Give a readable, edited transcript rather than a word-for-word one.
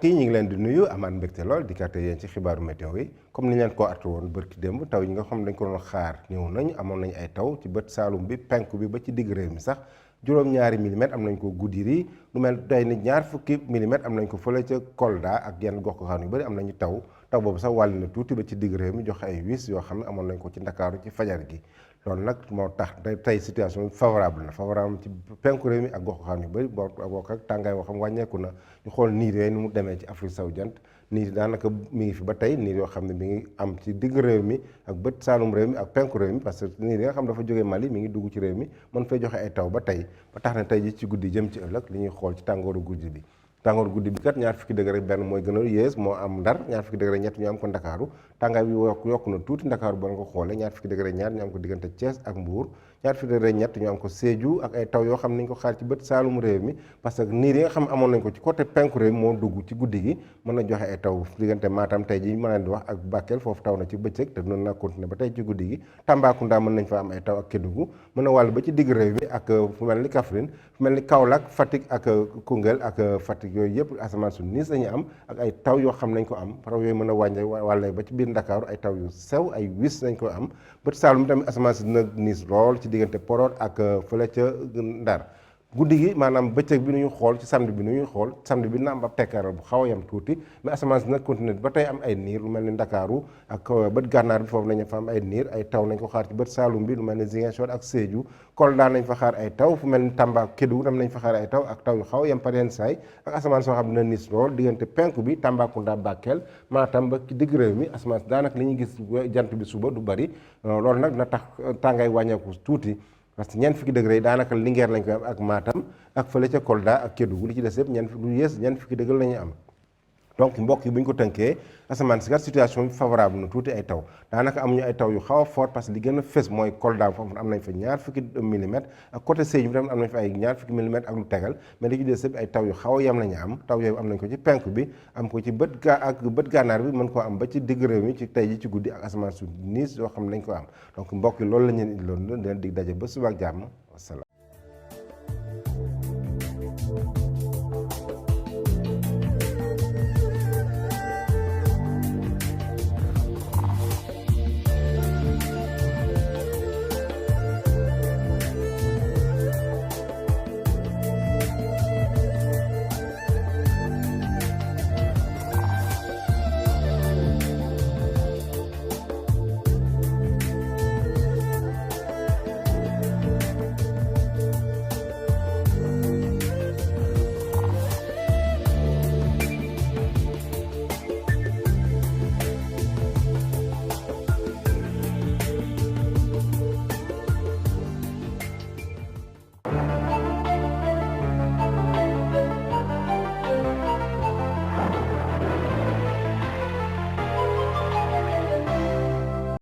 mbokk yi ñu ngi leen di nuyu amaat mbégte lool di kàtte yéen ci xibaaru météo yi comme ni leen ko artu woon bërki démb taw yi nga xam dañ ko doon xaar ñëw nañ amoon nañ ay taw ci bët saalum bi penku bi ba ci digg réew mi sax juróom-ñaari milimètres am nañ ko Goudiri lu mel tey ni ñaar fukki milimètres am nañ ko fële ca Kolda ak yenn gox goxaan yu bëri am nañu taw boobu sax wàll na tuuti ba ci digg réew mi joxe ay wis yoo xam ne amoon nañ ko ci Ndakaaru ci fajar gi loolu nag moo tax tey situation favorable ci penku réew mi ak gox goxaan yu bëri bokk ak tàngaay boo xam wàññeeku na ñu xool niir yooyu ni mu demee ci Afrique sowu jant niir daanaka mi ngi fi ba tey niir yoo xam ne mi ngi am ci digg réew mi ak bët saalum réew mi ak penku réew mi parce que niir yi nga xam dafa jógee Mali mi ngi dugg ci réew mi mën fay joxe ay taw ba tey ba tax na tey ji ci guddi jëm ci ëllëg li ñuy xool ci tàngooru guddi bi kat ñaar fukki degré benn mooy gën a yées moo am Ndar ñaar fukki degré ñett ñu am ko Ndakaaru tàngaay bi yokku na tuuti Ndakaaru ba nga ko xoolee ñaar fukki degré ñaar ñu am ko diggante Thiès ak Mbour ñaar fukki degré ñett ñu am ko Sédhiou ak ay taw yoo xam ne nañ ko xaar ci bët saalum réew mi parce que niir yi nga xam amoon nañ ko ci côté penku réew mi moo dugg ci guddi gi mën na joxe ay taw diggante Matam tey ji mën nañ di wax ak Bakel foofu taw na ci bëccëg te noonu na continuer ba tey ci guddi gi Tambacounda mën nañ fa am ay taw ak Kédougou mën na wàll ba ci digg réew mi ak fu mel ni Kaffrine fu mel ni Kaolack Fatick ak Koungheul ak Fatick yooyu yëpp asamaan su niis lañu am ak ay taw yoo xam nañ ko am taw yooyu mën a wàlle ba ci biir Ndakaaru ay taw yu sew ay wis nañ ko am bët saalum tamit asamaan si dina niis lool ci diggante Podor ak fële ca Ndar guddi gi maanaam bëccëg bi nu ñu xool ci samedi bi nu ñuy xool samedi bi na am ab tekkaaral bu xaw a yam tuuti mais asamaan si nag continuer ba tey am ay niir lu mel ni Ndakaaru ak bët gànnaar bi foofu nañu fa am ay niir ay taw nañ ko xaar ci bët saalum bi lu mel ni Ziguinchor ak Sédhiou Kolda nañ fa xaar ay taw fu mel ni Tamba Kédougou tam nañ fa xaar ay taw ak taw yu xaw a yam par yenn saay ak asamaan soo xam dina niis lool diggante penku bi Tambacounda Bakel Matam ba ci digg réew mi asamaan si daanaka li ñuy gis jant bi suba du bari loolu nag na tax tàngaay wàññeeku tuuti parce que ñeent fukki degré yi daanaka Linguère lañ koy am ak Matam ak fële ca Kolda ak Kédougou li ci des yëpp ñeent fukki degré la ñuy am donc mbokk yi bu ñu ko tënkee asamaan si kat situation bi favorable na tuuti ay taw daanaka amuñu ay taw yu xaw a fort parce que li gën a fës mooy Kolda foofu am nañ fa ñaar fukki milimètres ak côté Sédhiou bi tamit am nañ fa ay ñaar fukki milimètres ak lu tegal mais li ci des yëpp ay taw yu xaw a yem la ñu am taw yooyu am nañ ko ci penku bi am ko ci bët gànnaar bi mën koo am ba ci digg réew mi ci tey ji ci guddi ak asamaan su niis yoo xam ne nañ ko am donc mbokk yi loolu la ñu indiloon leen dig daje ba suba ak jàmm wasalaam